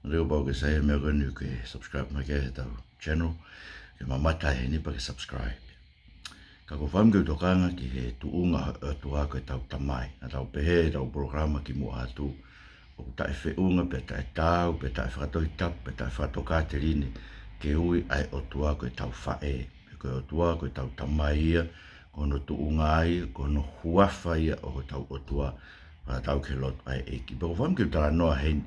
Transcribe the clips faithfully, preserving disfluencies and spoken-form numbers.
Leo pau ke sai he meʻa ko eni ke subscribe mai ki heʻetau channel. Ke mamata heni pea ke subscribe. Ka ʻoku ou fakaʻamu ke u tokanga ki he tuʻunga ʻo e ʻOtua ko ʻetau Tamai. Naʻa tau pehē ʻi heʻetau polokalama kimuʻa atu, ʻoku taʻefeʻunga, pea taʻetaau, pea taʻefakatohitapu, pea taʻefakatokāteline ke ui ʻa e ʻOtua ko ʻetau faʻē, pe ko e ʻOtua ko ʻetau Tamai ia, ko hono tuʻunga ia, ko hono huafa ia ʻo hotau ʻOtua, fakatatau ki he lotu ʻa e ʻEiki. Pea ʻoku ou fakaʻamu ke u talanoa heni,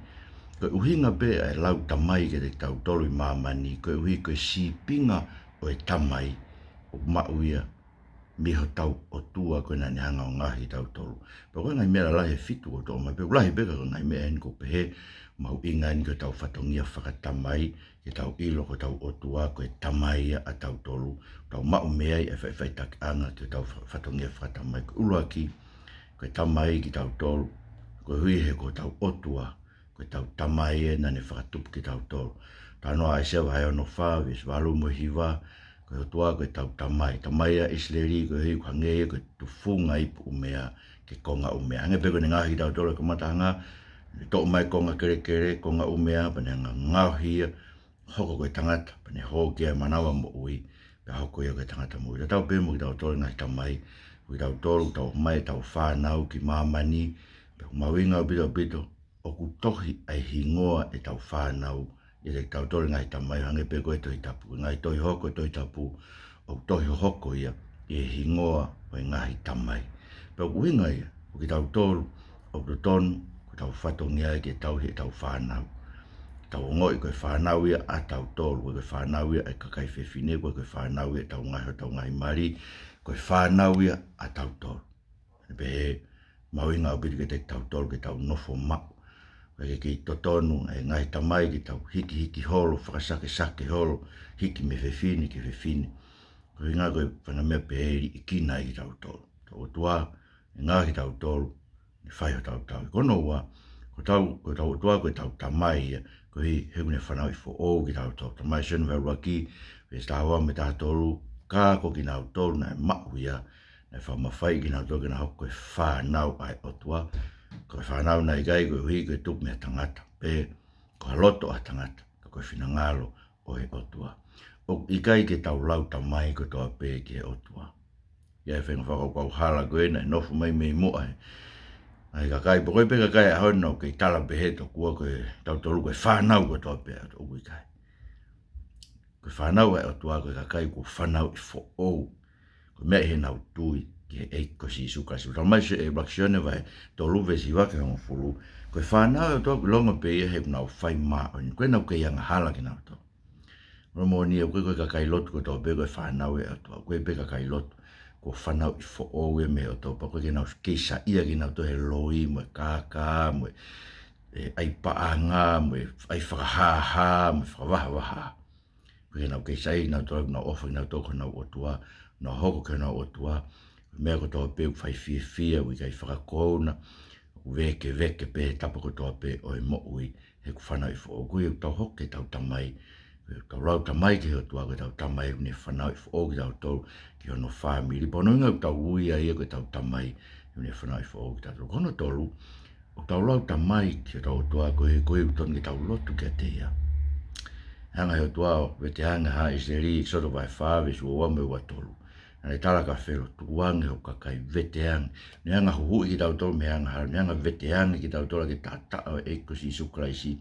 ko e ʻuhinga pē ʻa e lau Tamai kiate kitautolu ʻi māmani, koeʻuhi ko e sīpinga ʻo e Tamai ʻoku maʻu ia mei hotau ʻOtua ko ē naʻa ne hanga ʻo ngaohi kitautolu. Pea ko e ngaahi meʻa lalahi ʻe fitu ʻoku toʻo mai, pea ʻoku lahi pē ka ko e ngaahi meʻa eni ʻoku ou pehē ʻoku mahuʻinga eni ki hotau fatongia fakatamai, ke tau ʻilo ko hotau ʻOtua ko e Tamai ia ʻatautolu. Tau maʻu mei ai e faʻifaʻitakiʻanga ki hotau fa-, fatongia fakatamai. Ko e ʻuluaki, ko e Tamai kitautolu, koeʻuhi he ko hotau ʻOtua ko ʻetau Tamai ia naʻa ne fakatupu kitautolu. Talanoa ʻAisea vahe ono fā, veesi valu mo e hiva, ko e ʻOtua ko ʻetau Tamai. Tamai ʻa ʻIsileli, koeʻuhi ʻoku hangē ia ko e tufunga ipu ʻumea ki he konga ʻumea. Hangē pē ko ʻene ngaohi kitautolu ʻi he kamataʻanga, ne toʻo mai e konga kelekele, konga ʻumea, pea ne hanga ʻo ngaohi ia, hoko ko e tangata, pea ne hō ki ai e manava moʻui, pea hoko ia ko e tangata moʻui. Tatau pē mo kitautolu e ngaahi tamai, ko kitautolu ʻoku tau ʻomai ʻetau fānau ki māmani, pea ʻoku mahuʻinga ʻaupito, ʻaupito, ʻoku tohi ʻa e hingoa ʻetau fānau ʻiate kitautolu e ngaahi tamai, hangē pē ko e Tohi Tapu. Ko e ngaahi tohi hoko ʻo e Tohi Tapu, ʻoku tohi hohoko ia ʻi he hingoa ʻo e ngaahi tamai. Pea ʻoku ʻuhinga ia, ko kitautolu ʻoku totonu, ko ʻetau fatongia ia ke tauhi ʻetau fānau. Tau ongoʻi ko e fānau ia ʻatautolu, ʻoku ʻikai ko e fānau ia ʻa e kakai fefine, ʻoku ʻikai ko e fānau ia ʻetau ngaahi, hotau ngaahi mali, ko e fānau ia ʻatautolu. Pea ʻoku mahuʻinga ʻaupito kiate kitautolu ke tau nofo maʻu. ʻOku ʻikai ke kei totonu e ngaahi tamai ke tau hikihiki holo, fakasakesake holo, hiki mei he fefine ki he fefine. Ko e ʻuhinga ko e fanga meʻa pehē ʻe liʻekina ai kitautolu. Ko hotau ʻOtua, ʻene ngaohi kitautolu, ne fai hotau tauhi. Ko hono ua, ko hotau, ko hotau ʻOtua ko ʻetau Tamai ia, koeʻuhi he ʻoku ne fanauʻi foʻou kitautolu. Talamai ʻe Sione vahe ʻuluaki, veesi taha ua mo e taha tolu, ka ko kinautolu naʻe maʻu ia, naʻe fakamafaiʻi kinautolu ke na hoko ko e fānau ʻa e ʻOtua. Ko e fānau naʻe ʻikai koeʻuhi ko e tupu mei ha tangata, pe ko ha loto ʻa ha tangata, ka ko e finangalo ʻo e ʻOtua. ʻOku ʻikai ke tau lau tamai kotoa pē ki he ʻOtua. ʻI ai e faʻahinga fakakaukau hala ko ē naʻe nofo mai mei muʻa ē. ʻA e kakai, pe ko e pē kakai ʻaho ni ʻoku kei tala pehē tokua ko kitautolu ko e fānau kotoa pē, ʻoku ʻikai. Ko e fānau ʻa e ʻOtua ko e kakai kuo fanauʻi foʻou. Ko e meʻa ʻi heʻenau tui ki he ʻEiki ko Sīsū Kalaisi. Talamai ʻe ʻuluaki Sione vahe tolu veesi hiva ki he hongofulu, ko e fānau ʻa e ʻOtua ʻoku ʻilonga pē ia he ʻoku nau fai māʻoniʻoni. ʻOku ʻikai ke nau kei angahala kinautolu. Ko e moʻoni ia, ʻoku ʻikai ko e kakai lotu kotoa pē ko e fānau ʻa e ʻOtua. ʻOku ʻi ai pē kakai lotu kuo fanauʻi foʻou ia mei he ʻOtua, pea ʻoku ʻikai ke nau kei saiʻia kinautolu he loi mo e kākā mo e, e ʻai paʻanga mo e ʻai fakahāhā mo e fakavahavaha. ʻOku ʻikai ke nau kei saiʻia kinautolu, nau ʻofa kinautolu ki honau ʻOtua, nau hoko ki honau ʻOtua. Ko e meʻa kotoa pē ʻoku fai fiefia, ʻoku ʻikai fakakouna, ʻoku vēkeveke pē he tapa kotoa pē ʻo e moʻui, he ʻoku fanauʻi foʻou. Ko ia ʻoku tau hoko ko ʻetau tamai, ko ʻetau lau tamai ki he ʻOtua, ko ʻetau Tamai ʻoku ne fanauʻi foʻou kitautolu ki hono fāmili. Pea ko hono ʻuhinga ʻoku tau ui ia ko ʻetau Tamai, ʻoku ne fanauʻi foʻou kitautolu. Ko hono tolu, ʻoku tau lau tamai ki hotau ʻOtua, koeʻuhi, koeʻuhi ʻoku totonu ke tau lotu kiate ia. Hanga ʻe he ʻOtua ʻo veteange ʻa ʻIsileli, ʻEkisoto vahe fā, veesi ua ua mo e ua tolu. Naʻa ne tala kia Felo, tukuange hoku kakai, veteange. Ne hanga ʻo huhuʻi kitautolu mei he angahala, ne hanga ʻo veteange kitautolu ʻaki e taʻataʻa ʻo e ʻEiki ko Sīsū Kalaisi,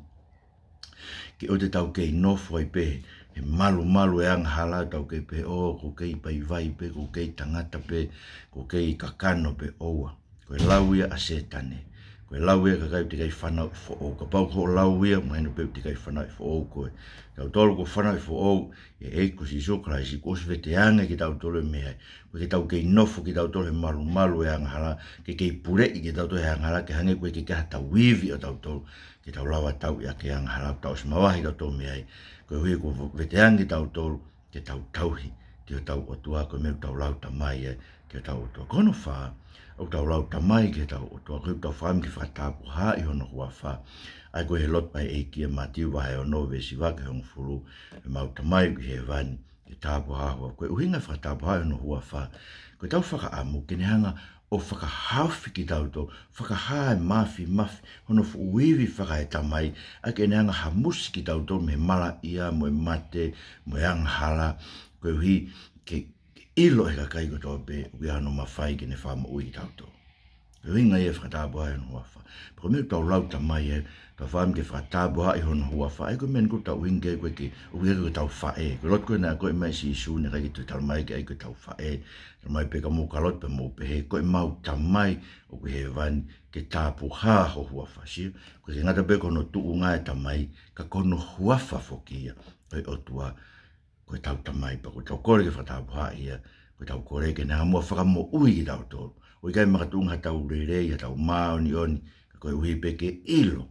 ke ʻoua te tau kei nofo ai pē he malumalu e angahala, tau kei pehē, ʻō, ʻoku ou kei vaivai pē, ʻoku ou kei tangata pē, ʻoku ou kei kakano pē. ʻOua. Ko e lau ia ʻa Sētane. Ko e lau ia ʻa e kakai ʻoku teʻeki ai fanauʻi foʻou. Kapau ko hoʻo lau ia, mahino pē ʻoku teʻeki ai fanauʻi foʻou koe. Kitautolu kuo fanauʻi foʻou ʻe he ʻEiki ko Sīsū Kalaisi, kuo ʻosi veteange kitautolu mei ai. ʻOku ʻikai ke tau kei nofo kitautolu he malumalu e angahala, ke kei puleʻi kitautolu he angahala, ke hangē ʻoku ʻikai ke ʻi ai haʻatau ivi ʻatautolu ke tau lava ʻo tauʻi ʻaki e angahala, ʻoku tau ʻosi mavahe kitautolu mei ai. Koeʻuhi kuo veteange kitautolu ke tau tauhi ki hotau ʻOtua, ko e meʻa ʻoku tau lau tamai ai ki hotau ʻOtua. Ko hono fā, ʻoku tau lau tamai ki hotau ʻOtua, koeʻuhi ʻoku tau fakaʻamu ke fakatapui ʻi hono huafa. ʻA ia ko e lotu ʻa e ʻEiki ʻia Mātiu vahe ono veesi hiva ki he hongofulu, ʻE mau Tamai ʻoku ʻi hēvani, ke tāpuhā ho huafa. Ko e ʻuhinga e fakatapui ʻi hono huafa, ko ʻetau fakaʻamu ke ne hanga ʻo fakahaofi kitautolu, fakahā e māfimafi hono fuʻu ivi fakaetamai, ʻa ia ke ne hanga ʻo hamusi kitautolu mei he malaʻia mo e mate mo e angahala, koeʻuhi ke, ke ʻilo ʻe he kakai kotoa pē ʻoku ʻi ai hono mafai ke ne fakamoʻui kitautolu. Ko e ʻuhinga ia e fakatāpuhā ʻi hono huafa. Pea ko e meʻa ʻoku tau lau tamai ē, tau fakaʻamu ke fakatāpuhā ʻi hono huafa. ʻA ia ko e meʻa eni ʻoku tau ʻuhinga ki ai, ko e ʻuhinga ko ʻetau faʻē. Ko e lotu ko ē naʻe akoʻi mai ʻe Sīsū, naʻe ʻikai ke toe talamai ke ʻai ko ʻetau faʻē. Talamai pē ka mou ka lotu pea mou pehē, ko ʻemau Tamai ʻoku ʻi hēvani, ke tāpuhā ho huafa. Sio, ʻoku ʻikai ke ngata pē ko hono tuʻunga e Tamai, ka ko hono huafa foki ia ʻo e ʻOtua. Ko ʻetau Tamai, pea ʻoku tau kole ke fakatāpuhā ia, ʻoku tau kole ke ne hanga muʻa ʻo fakamoʻui kitautolu. ʻOku ʻikai makatuʻunga haʻatau lelei, haʻatau māʻoniʻoni, ka koeʻuhi pē ke ʻilo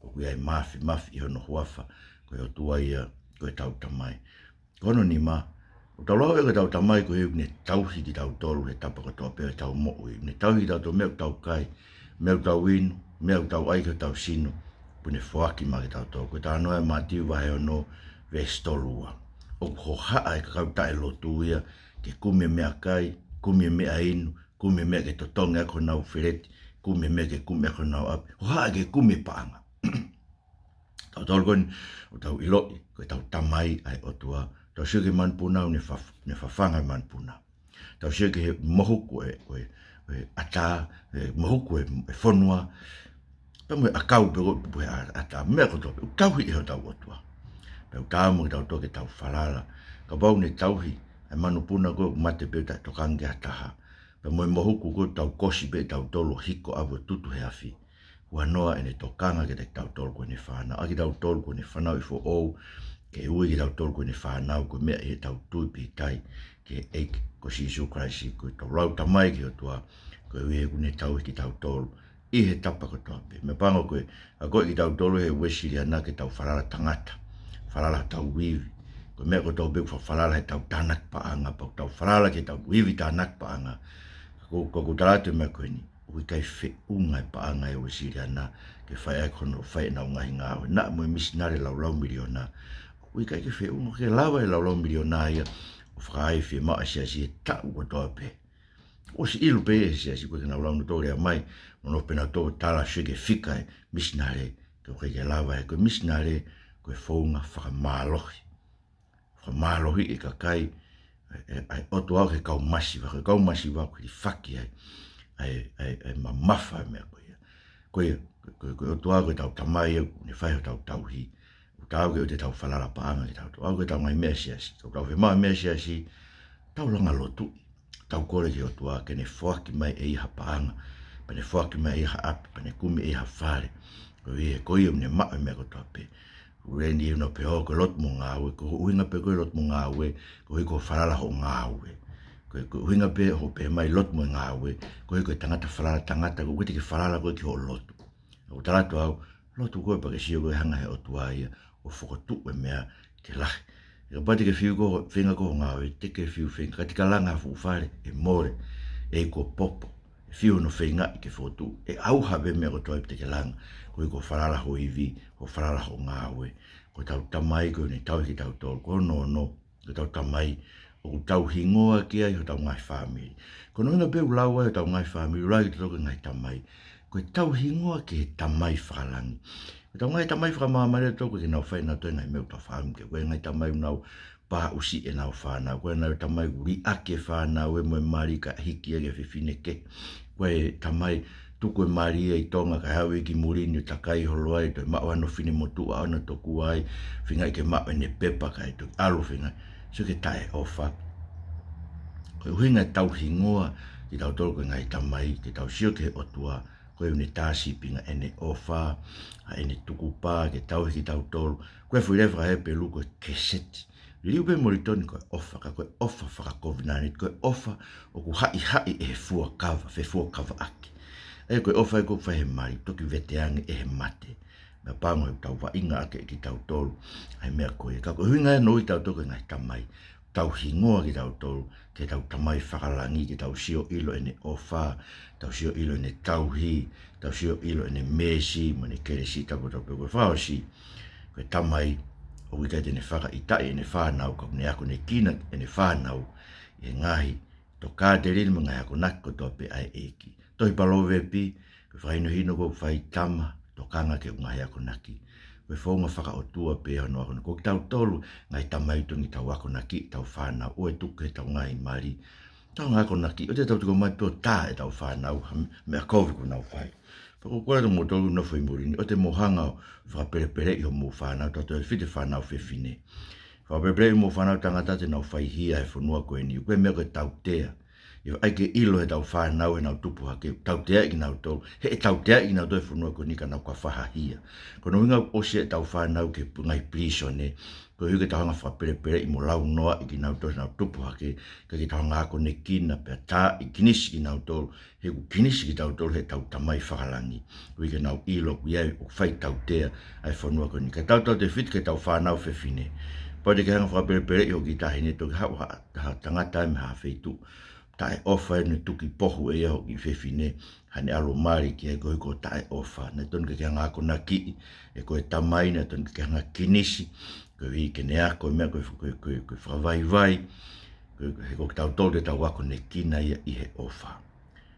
ʻoku ʻi ai e māfimafi ʻi hono huafa, ko e ʻOtua ia, ko ʻetau Tamai. Ko hono nima, ʻoku tau lau ē ko ʻetau Tamai koeʻuhi ʻoku ne tauhi kitautolu he tapa kotoa pē ʻo ʻetau moʻui. ʻOku ne tauhi kitautolu meʻa ʻoku tau kai, meʻa ʻoku tau inu, meʻa ʻoku tau ʻai ki hotau sino, ʻoku ne foaki mai kiate kitautolu. Ko e talanoa ʻa Mātiu vahe ono, veesi tolu ua. ʻOku hohaʻa e kakai taʻelotu ia ke kumi e meʻakai, kumi e meʻa inu, kumi e meʻa ke totongi ʻaki honau feleti, kumi e meʻa ke kumi ʻaki honau ʻapi, hohaʻa ke kumi e paʻanga. Tautolu ko eni, ʻoku tau ʻiloʻi ko ʻetau Tamai ʻa e ʻOtua. Tau sio ki he manupuna, ʻoku ne fa-, ne fafanga e manupuna. Tau sio ki he mohuku e, e, e ʻatā, e mohuku e, e fonua. Pea mo e ʻakau pē ko ē ʻoku pupuhi he ʻa-, ʻatā, meʻa kotoa pē, ʻoku tauhi ʻe hotau ʻOtua. Pea ʻoku taau mo kitautolu ke tau falala. Kapau ʻoku ne tauhi ʻa e manupuna ko ē ʻoku mate pē ʻo taʻetokanga ki ha taha, pea mo e mohuku ko ē ʻoku tau kosi pē tautolu ʻo hiko ʻave ʻo tutu he afi, huanoa ʻene tokanga kiate kitautolu ko ʻene fānau. ʻA kitautolu ko ʻene fānau ʻi foʻou, ke ui kitautolu ko ʻene fānau, ko e meʻa ʻi heʻetau tui pīkitai ki he ʻEiki ko Sīsū Kalaisi. Ko ʻetau lau tamai ki he ʻOtua, koeʻuhi he ʻoku ne tauhi kitautolu ʻi he tapa kotoa pē. Meʻapango ko e akoʻi kitautolu ʻe he Uēsiliana ke tau falala tangata, falala hotau ivi. Ko e meʻa kotoa pē ʻoku fa-, falala heʻetau tānaki paʻanga, pea ʻoku tau falala ki heʻetau ivi tānaki paʻanga. Ka ʻoku, ʻoku ou tala atu e meʻa ko eni, ʻoku ʻikai feʻunga e paʻanga ʻa e Uēsiliana ke fai ʻaki hono fai ʻenau ngaahi ngāue. Naʻa mo e misinale laulau miliona, ʻoku ʻikai ke feʻunga, ʻoku ʻikai lava e laulau miliona ia ʻo fakaai fiemaʻu ʻa e siasi he taʻu kotoa pē. ʻOsi ʻilo pē ʻe he siasi ko ē ke nau lau nautolu e lea mai, mo nofo pē nautolu ʻo tala sio ki he fika e misinale, ka ʻoku ʻikai ke lava. He ko e misinale ko e founga fakamālohi. Fakamālohiʻi e kakai, e, e, ʻa e ʻOtua ki he kau masiva, ko e kau masiva ʻoku hilifaki ai ʻa e, ʻa e, ʻa e mamafa e meʻa ko ia. Ko ia, ko, ko, ko e ʻOtua ko ʻetau Tamai, ʻoku ne fai hotau tauhi. ʻOku taau ke ʻoua te tau falala paʻanga kitautolu, ʻoku ʻikai ke tau ngaahi meʻa siasi. Tau, tau fiemaʻu meʻa siasi, tau langa lotuʻi, tau kole ki he ʻOtua ke ne foaki mai ʻe ia ha paʻanga, pea ne foaki mai ʻe ia ha ʻapi, pea ne kumi ʻe ia ha fale. Koeʻuhi he ko ia ʻoku ne maʻu e meʻa kotoa pē. Ko eni ʻoku nau pehē ko e lotu mo e ngāue, ko e ʻuhinga pē ko e lotu mo e ngāue, koeʻuhi ko e falala hoʻo ngāue. Ko e, ko e ʻuhinga pē hoʻo pehē mai lotu mo e ngāue, koeʻuhi ko e tangata falala tangata, ko ʻete ke falala koe ki hoʻo lotu. ʻOku ou tala atu au, lotu koe pea ke sio koe hanga ʻe he ʻOtua ia ʻo fokotuʻu e meʻa ke lahi. Kapau te ke fiu ko e feinga ko hoʻo ngāue, te ke fiu feinga, ka te ke langa ha fuʻu fale, ʻe mole, ʻe ikuo popo, ʻe fiu hono feingaʻi ke fokotuʻu, ʻe ʻauha pē meʻa kotoa pē te ke langa, koeʻuhi ko e falala hoʻo ivi, ko e falala hoʻo ngāue. Ko ʻetau Tamai ko ʻene tauhi kitautolu, ko hono ono, ko ʻetau Tamai, ʻoku tau hingoa ki ai hotau ngaahi fāmili. Ko hono ʻuhinga pē ʻoku lau ai hotau ngaahi fāmili, ʻoku lau ai kitautolu ko e ngaahi tamai. Ko ʻetau hingoa ki he Tamai fakalangi. Ko ʻetau ngaahi tamai fakamāmani ʻoku ʻikai ke nau fai nautolu e ngaahi meʻa ʻoku tau fakaʻamu ki ai. Ko e ngaahi tamai ʻoku nau pāʻusiʻi ʻenau fānau. Ko e ngaahi tamai ʻoku liʻaki e fānau ē mo e mali kae hiki ia ki he fefine kehe. Ko e tamai tuku e mali ia ʻi Tonga kae haʻu ia ki muli ni ʻo takai holo ai, toe maʻu hano finemotuʻa ʻo ne tokua ai, feingaʻi ke maʻu ʻene pepa kae toki ʻalu feingaʻi. Sio ki he taʻeʻofa. Ko e ʻuhinga ʻetau hingoa kitautolu ko e ngaahi tamai, ke tau sio ki he ʻOtua, ko ʻene tā sīpinga, ʻene ʻofa, ʻa ʻene tukupā ke tauhi kitautolu. Ko e foʻi lea faka-Hepelū ko e keseti. Liliu pē Molitoni ko e ʻofa, ka ko e ʻofa fakakovinānite, ko e ʻofa ʻoku haʻihaʻi ʻe he fuakava, fefuakavaʻaki. ʻA ia ko e ʻofa ia ʻoku fai he mali, toki veteange ʻe he mate. Meʻapango ʻoku tau vaʻinga ʻaki kitautolu ʻa e meʻa ko ia. Ka ko e ʻuhinga ia ʻoku tau tokanga ki he tamai, tau hingoa kitautolu ki heʻetau Tamai fakalangi, ke tau sio ʻilo ʻene ʻofa, tau sio ʻilo ʻene tauhi, tau sio ʻilo ʻene meesi mo ʻene kelesi, tau tau pē ko e fakaʻosi. Ko e tamai ʻoku ʻikai te ne fakaʻitaʻi ʻene fānau, ka ʻoku ne akonekina ʻene fānau ʻi he ngaahi Tokāteline mo e ngaahi akonaki kotoa pē ʻa e ʻEiki. Tohi Palōvepi, ko e fakahinohino ʻoku fai tama, tokanga ki he ngaahi akonaki. Ko e founga fakaʻotua pē ia hono akonaki. Ko kitautolu, ngaahi tamai, totonu ke tau akonakiʻi ʻetau fānau, ʻoua ʻe tuku ki heʻetau ngaahi mali. Tau ngaahi akonaki, ʻoua te tau tuku mai pē ʻo tā ʻetau fānau, ha meʻa kovi ʻoku nau fai. Pea ʻoku ou kole atu kiate kimoutolu ʻoku nofo ʻi muli ni, ʻoua te mou hanga ʻo fakapelepeleʻi hoʻomou fānau, tautefito ki he fānau fefine. Fakapelepeleʻi hoʻomou fānau tangata te nau fai hia he fonua ko eni. Ko e meʻa ko e tautea. ʻOku ʻai ke ʻilo ʻe heʻetau fānau heʻenau tupu hake, tauteaʻi kinautolu, he ʻe tauteaʻi kinautolu he fonua ko eni ka nau ka fakahā hia. Ko hono ʻuhinga ʻoku ʻosi ʻetau fānau ki he ngaahi pilīsone, koeʻuhi ke tau hanga ʻo fakapelepeleʻi mo launoaʻi kinautolu heʻenau tupu hake, ʻikai ke tau hanga ʻo akonekina pea taaʻi, kinisi kinautolu, he ʻoku kinisi kitautolu heʻetau Tamai Fakalangi. Koeʻuhi ke nau ʻilo ʻoku ʻi ai, ʻoku fai tautea ʻa e fonua ko eni. Ka tau tautefito ki heʻetau fānau fefine. Pau te ke hanga ʻo fakapelepeleʻi hoʻo kiʻi taʻahine, toki haʻu ha, ha tangata ia mei ha feituʻu taʻeʻofa ʻo ne tuki pohu ʻe ia hoʻo kiʻi fefine, haʻane ʻalu ʻo mali ki ai koeʻuhi ko e taʻeʻofa. Naʻe totonu ke ke hanga ʻo akonakiʻi, ʻe koe tamai, naʻe totonu ke ke hanga ʻo kinisi, koeʻuhi ke ne ako e meʻa ko e, ko e, ko e, ko e fakavaivai, ko e, he ko kitautolu te tau akonekina ia ʻi he ʻofa.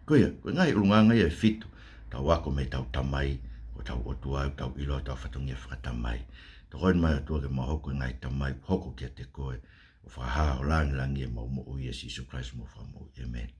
Ko ia, ko e ngaahi ʻulungaanga ia ʻe fitu, tau ako mei heʻetau Tamai, ko hotau ʻOtua, tau ʻilo hotau fatongia fakatamai. Tokoni mai ʻOtua ke mau hoko ko e ngaahi tamai, hoko kiate koe, ʻo fakahā ho lāngilangi ʻi heʻemau moʻui, ʻia Sīsū Kalaisi homau Fakamoʻui. ʻĒmeni.